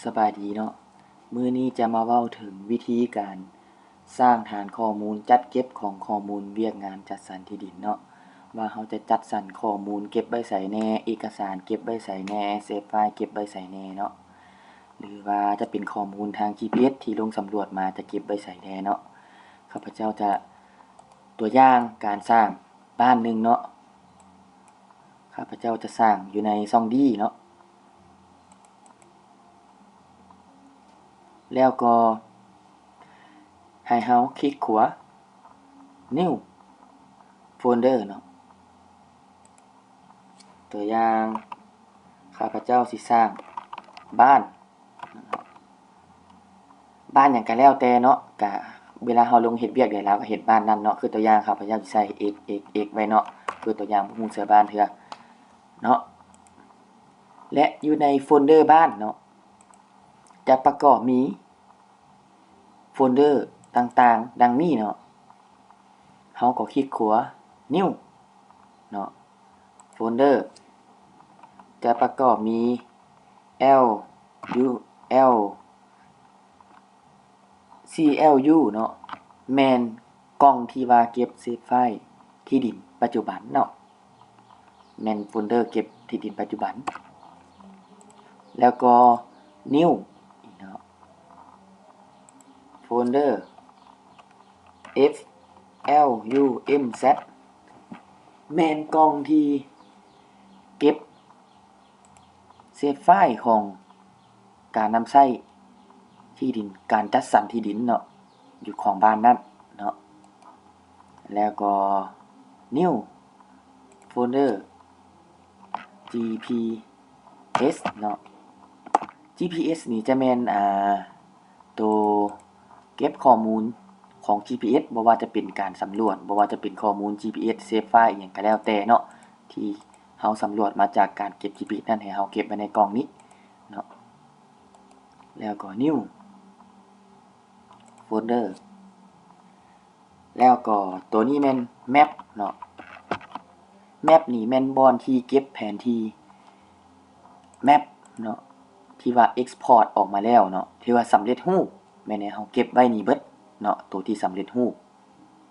ສະບາຍດີເນາະ, ມື້ນີ້ຈະມາເວົ້າເຖິງວິທີການສ້າງຖານຂໍ້ມູນຈັດເກັບຂອງຂໍ້ມູນວຽກງານຈັດສັນທີ່ດິນເນາະ, ວ່າເຮົາຈະຈັດສັນຂໍ້ມູນເກັບໄວ້ໃສແດ່, ເອກະສານເກັບໄວ້ໃສແດ່, ເຊຟໄຟລ໌ເກັບໄວ້ໃສແດ່ເນາະ, ຫຼືວ່າຈະເປັນຂໍ້ມູນທາງ ຈີພີເອັສ ທີ່ລົງສຳຫຼວດມາຈະເກັບໄວ້ໃສແດ່ເນາະ. ຂ້າພະເຈົ້າຈະຕົວຢ່າງການສ້າງບ້ານໜຶ່ງເນາະ. ຂ້າພະເຈົ້າຈະສ້າງຢູ່ໃນຊ່ອງ D ເນາະ. ແລ້ວກໍໃຫ້ເຮົາຄລິກຂວາ New Folder ເນາະ. ຕົວຢ່າງ ຂ້າພະເຈົ້າຊິສ້າງບ້ານ ບ້ານຫຍັງກະແລ້ວແຕ່ເນາະ, ກະເວລາເຮົາລົງເຮັດວຽກໃດ ລາວກະເຮັດບ້ານນັ້ນເນາະ. ຄືຕົວຢ່າງ ຂ້າພະເຈົ້າຊິໃສ່ X X X ໄວ້ເນາະ, ຄືຕົວຢ່າງບໍ່ຮູ້ຊື່ບ້ານເທື່ອເນາະ. ແລະ ຢູ່ໃນໂຟນເດີບ້ານເນາະ ຈະປະກອບມີໂຟນເດີຕ່າງໆ ດັ່ງນີ້ເນາະ. ເຮົາກໍຄລິກຂວາ New ເນາະ. ໂຟນເດີຈະປະກອບມີ L U L C L U ເນາະ, ແມ່ນກ່ອງທີ່ວ່າເກັບເຊຟໄຟລ໌ທີ່ດິນປັດຈຸບັນເນາະ, ແມ່ນໂຟນເດີເກັບທີ່ດິນປັດຈຸບັນ. ແລ້ວກໍ New ເນາະ, ໂຟນເດີ F L U M Z ແມ່ນກ່ອງທີ່ເກັບເຊຟໄຟລ໌ຂອງການນຳໃຊ້ທີ່ດິນ, ການຈັດສັນທີ່ດິນເນາະ, ຢູ່ຂອງບ້ານນັ້ນເນາະ. ແລ້ວກໍ New Folder G P S ເນາະ, G P S ນີ້ຈະແມ່ນ ອ່າ ໂຕເກັບຂໍ້ມູນຂອງ G P S ບໍ່ວ່າຈະເປັນການສຳຫຼວດ, ບໍ່ວ່າຈະເປັນຂໍ້ມູນ G P S ເຊຟໄຟລ໌ ອີ່ຫຍັງກະແລ້ວແຕ່ເນາະ ທີ່ເຮົາສຳຫຼວດມາຈາກການເກັບ G P S ນັ້ນ ໃຫ້ເຮົາເກັບໄວ້ໃນກ່ອງນີ້ເນາະ. ແລ້ວກໍ New Folder ແລ້ວກໍໂຕນີ້ແມ່ນ Map ເນາະ, Map ນີ້ແມ່ນບ່ອນທີ່ເກັບແຜນທີ່ Map ເນາະ ທີ່ວ່າ Export ອອກມາແລ້ວເນາະ, ທີ່ວ່າສຳເລັດຮູບ, ແມ່ນໃຫ້ເຮົາເກັບໄວ້ນີ້ເບິດເນາະ, ໂຕທີ່ສຳເລັດຮູບ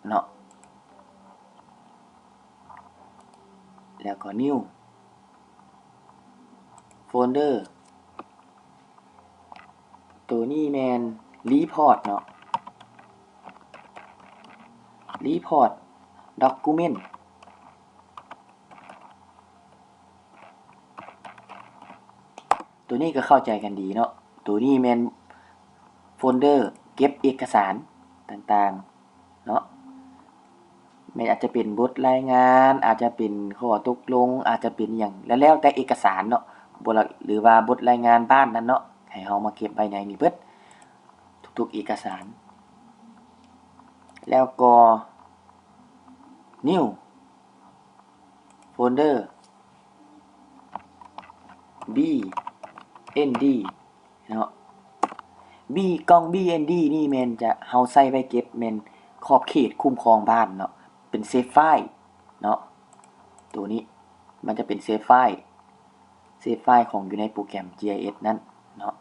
ເນາະ. ແລ້ວກໍ New Folder ໂຕນີ້ແມ່ນ Report ເນາະ, Report Document ໂຕນີ້ກໍເຂົ້າໃຈກັນດີເນາະ, ໂຕນີ້ແມ່ນໂຟນເດີເກັບເອກະສານຕ່າງໆເນາະ, ແມ່ນອາດຈະເປັນບົດລາຍງານ, ອາດຈະເປັນຂໍ້ຕົກລົງ, ອາດຈະເປັນຫຍັງ ແລ້ວແຕ່ເອກະສານເນາະ, ບໍ່ລະ ຫຼືວ່າບົດລາຍງານບ້ານນັ້ນເນາະ, ໃຫ້ເຮົາມາເກັບໄວ້ໃນນີ້ເບິດ ທຸກໆເອກະສານ. ແລ້ວກໍ New Folder B N D ເນາະ, B ກ່ອງ B N D ນີ້ແມ່ນຈະ ເຮົາໃຊ້ໄວ້ເກັບແມ່ນຂອບເຂດຄຸ້ມຄອງບ້ານເນາະ, ເປັນເຊຟໄຟລ໌ເນາະ, ໂຕນີ້ມັນຈະເປັນເຊຟໄຟລ໌ ເຊຟໄຟລ໌ຂອງຢູ່ໃນໂປຣແກຣມ GIS ນັ້ນເນາະ.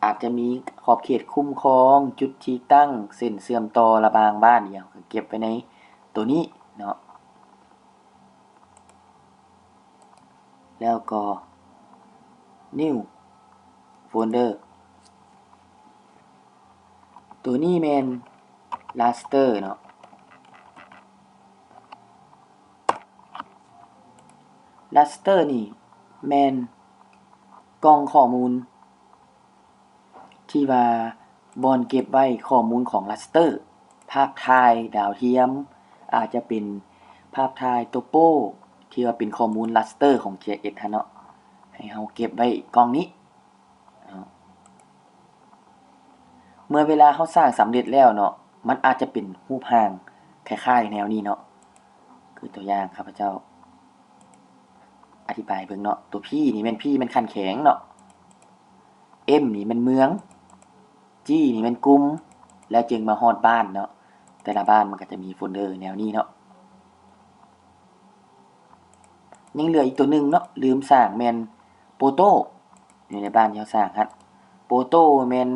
ອາດຈະມີຂອບເຂດຄຸ້ມຄອງ, ຈຸດທີ່ຕັ້ງ, ເສັ້ນເຊື່ອມຕໍ່ລະຫວ່າງບ້ານອີ່ຫຍັງ ເກັບໄວ້ໃນໂຕນີ້ເນາະ. ແລ້ວກໍ New Folder ໂຕນີ້ແມ່ນ Raster ເນາະ. Raster ນີ້ແມ່ນກ່ອງຂໍ້ມູນທີ່ວ່າບ່ອນເກັບໄວ້ຂໍ້ມູນຂອງ Raster, ພາບຖ່າຍດາວທຽມ, ອາດຈະເປັນພາບຖ່າຍໂຕໂປ ທີ່ວ່າເປັນຂໍ້ມູນ Raster ຂອງ GIS ຫັ້ນເນາະ, ໃຫ້ເຮົາເກັບໄວ້ກ່ອງນີ້. ເນາະ. ເມື່ອເວລາເຮົາສ້າງສຳເລັດແລ້ວເນາະ, ມັນອາດຈະເປັນຮູບຮ່າງຄ້າຍໆແນວນີ້ເນາະ. ຄືຕົວຢ່າງ ຂ້າພະເຈົ້າອະທິບາຍເບິ່ງເນາະ, ຕົວ P ນີ້ແມ່ນ P ແມ່ນຂັ້ນແຂວງເນາະ, M ນີ້ແມ່ນເມືອງ, G ນີ້ແມ່ນກຸ່ມ, ແລ້ວຈຶ່ງມາຮອດບ້ານເນາະ. ແຕ່ລະບ້ານມັນກໍຈະມີໂຟນເດີແນວນີ້ເນາະ. ຍັງເຫຼືອອີກຕົວໜຶ່ງເນາະ, ລືມສ້າງ ແມ່ນໂປໂຕ້ ຢູ່ໃນບ້ານທີ່ເຮົາສ້າງຫັ້ນ. ໂຟໂຕ້ແມ່ນ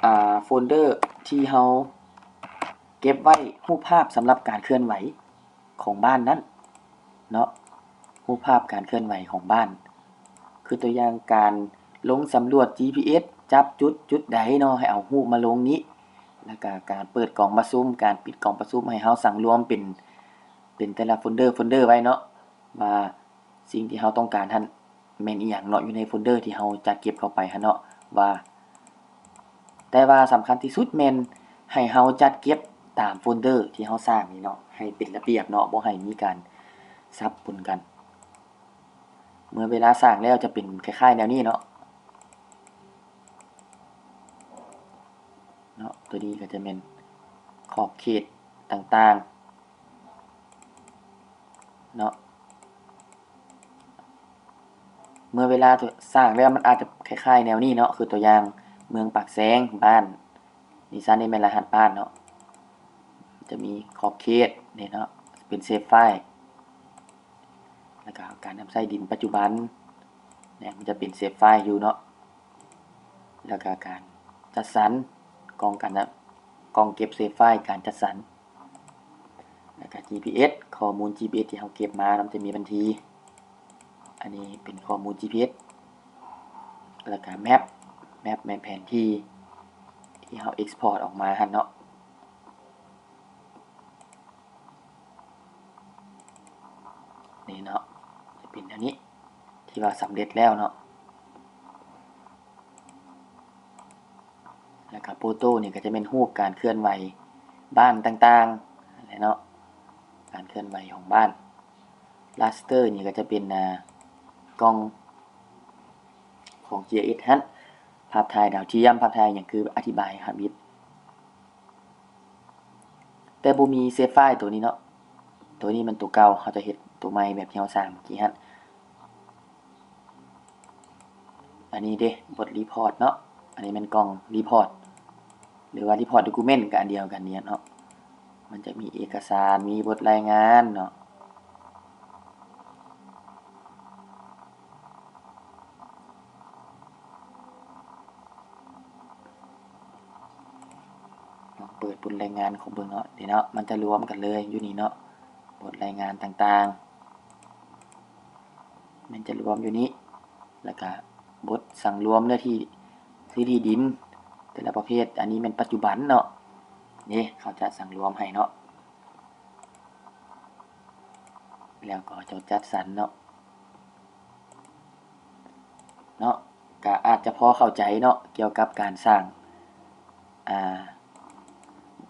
ອ່າ ໂຟນເດີທີ່ເຮົາເກັບໄວ້ຮູບພາບສຳລັບການເຄື່ອນໄຫວຂອງບ້ານນັ້ນເນາະ, ຮູບພາບການເຄື່ອນໄຫວຂອງບ້ານ ຄືຕົວຢ່າງການລົງສຳຫຼວດ ຈີພີເອັສ ຈັບຈຸດ ຈຸດໃດເນາະ ໃຫ້ເອົາຮູບມາລົງນີ້ ແລ້ວກະການເປີດກອງປະຊຸມ ການປິດກອງປະຊຸມ ໃຫ້ເຮົາສັງລວມເປັນ ເປັນແຕ່ລະໂຟນເດີ ໂຟນເດີໄວ້ເນາະ ວ່າສິ່ງທີ່ເຮົາຕ້ອງການຫັ້ນແມ່ນອີ່ຫຍັງເນາະ ຢູ່ໃນໂຟນເດີທີ່ເຮົາຈັດເກັບເຂົ້າໄປຫັ້ນເນາະ ວ່າ ແຕ່ວ່າສຳຄັນທີ່ສຸດແມ່ນໃຫ້ເຮົາຈັດເກັບຕາມໂຟນເດີທີ່ເຮົາສ້າງນີ້ເນາະ ໃຫ້ເປັນລະບຽບເນາະ ບໍ່ໃຫ້ມີການສັບປົນກັນ. ເມື່ອເວລາສ້າງແລ້ວຈະເປັນຄ້າຍໆແນວນີ້ເນາະ ເນາະ ຕົວນີ້ກໍຈະແມ່ນຂອບເຂດຕ່າງໆເນາະ. ເມື່ອເວລາສ້າງແລ້ວມັນອາດຈະຄ້າຍໆແນວນີ້ເນາະ ຄືຕົວຢ່າງເມືອງປາກແຊງ ບ້ານ ນີ້ຊັ້ນ ນີ້ແມ່ນລະຫັດບ້ານເນາະ ຈະມີຂອບເຂດນີ້ເນາະ ເປັນເຊບຟາຍ ແລ້ວກໍການນຳໃຊ້ດິນປັດຈຸບັນ ແມ່ນ ມັນຈະເປັນເຊບຟາຍຢູ່ເນາະ ແລ້ວກໍການຈັດສັນ ກ່ອງການ ກ່ອງເກັບເຊບຟາຍ ການຈັດສັນ ແລ້ວກໍ ຈີພີເອັສ ຂໍ້ມູນ ຈີພີເອັສ ທີ່ເຮົາເກັບມາ ມັນຈະມີບັນທີ ອັນນີ້ເປັນຂໍ້ມູນ ຈີພີເອັສ ແລ້ວກໍແມັບ ແມັບແມ່ນແຜນທີ່ ທີ່ເຮົາເອັກສະພອດອອກມາຫັ້ນເນາະ. ນີ້ເນາະ ຈະເປັນແນວນີ້ ທີ່ວ່າສຳເລັດແລ້ວເນາະ ແລ້ວກະໂຟໂຕ້ນີ້ກໍຈະແມ່ນຮູບການເຄື່ອນໄຫວບ້ານຕ່າງໆຫັ້ນແຫຼະເນາະ ການເຄື່ອນໄຫວຂອງບ້ານ. ລາສເຕີນີ້ກໍຈະເປັນ ອ່າ ກ່ອງຂອງ ຈີໄອເອັສ ຫັ້ນ ພາບຖ່າຍດາວທຽມ ພາບຖ່າຍຫຍັງ ຄືອະທິບາຍທຳອິດ. ແຕ່ບໍ່ມີເຊບຟາຍໂຕນີ້ເນາະ ໂຕນີ້ມັນໂຕເກົ່າ ເຮົາຈະເຮັດໂຕໃໝ່ແບບທີ່ເຮົາສ້າງເມື່ອກີ້ຫັ້ນ. ອັນນີ້ເດ ບົດຣີພອດເນາະ ອັນນີ້ແມ່ນກ່ອງຣີພອດ ຫຼືວ່າຣີພອດໂດກູເມັນ ກໍອັນດຽວກັນນີ້ເນາະ ມັນຈະມີເອກະສານ ມີບົດລາຍງານເນາະ. ລອງເປີດບົດລາຍງານຂອງເບິ່ງເນາະ ນີ້ເນາະ ມັນຈະລວມກັນເລີຍຢູ່ນີ້ເນາະ ບົດລາຍງານຕ່າງໆ ມັນຈະລວມຢູ່ນີ້ ແລ້ວກະບົດສັງລວມເນື້ອທີ່ ທີ່ດິນແຕ່ລະປະເພດ ອັນນີ້ແມ່ນປັດຈຸບັນເນາະ ນີ້ເຂົາຈະສັງລວມໃຫ້ເນາະ ແລ້ວກໍເຈົ້າຈັດສັນເນາະ ເນາະ ກະອາດຈະພໍເຂົ້າໃຈເນາະ ກ່ຽວກັບການສ້າງ ອ່າ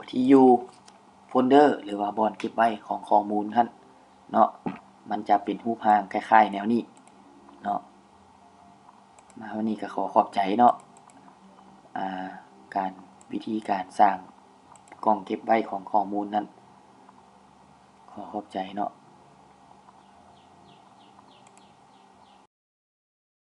ທີ່ຢູ່ໂຟນເດີ ຫຼືວ່າບ່ອນເກັບໄວ້ຂອງຂໍ້ມູນຫັ້ນເນາະ ມັນຈະເປັນຮູບຮ່າງຄ້າຍໆແນວນີ້ເນາະ. ມາວັນນີ້ກໍຂໍຂອບໃຈເນາະ ອ່າ ການ ວິທີການສ້າງກ່ອງເກັບໄວ້ຂອງຂໍ້ມູນນັ້ນ ຂໍຂອບໃຈເນາະ.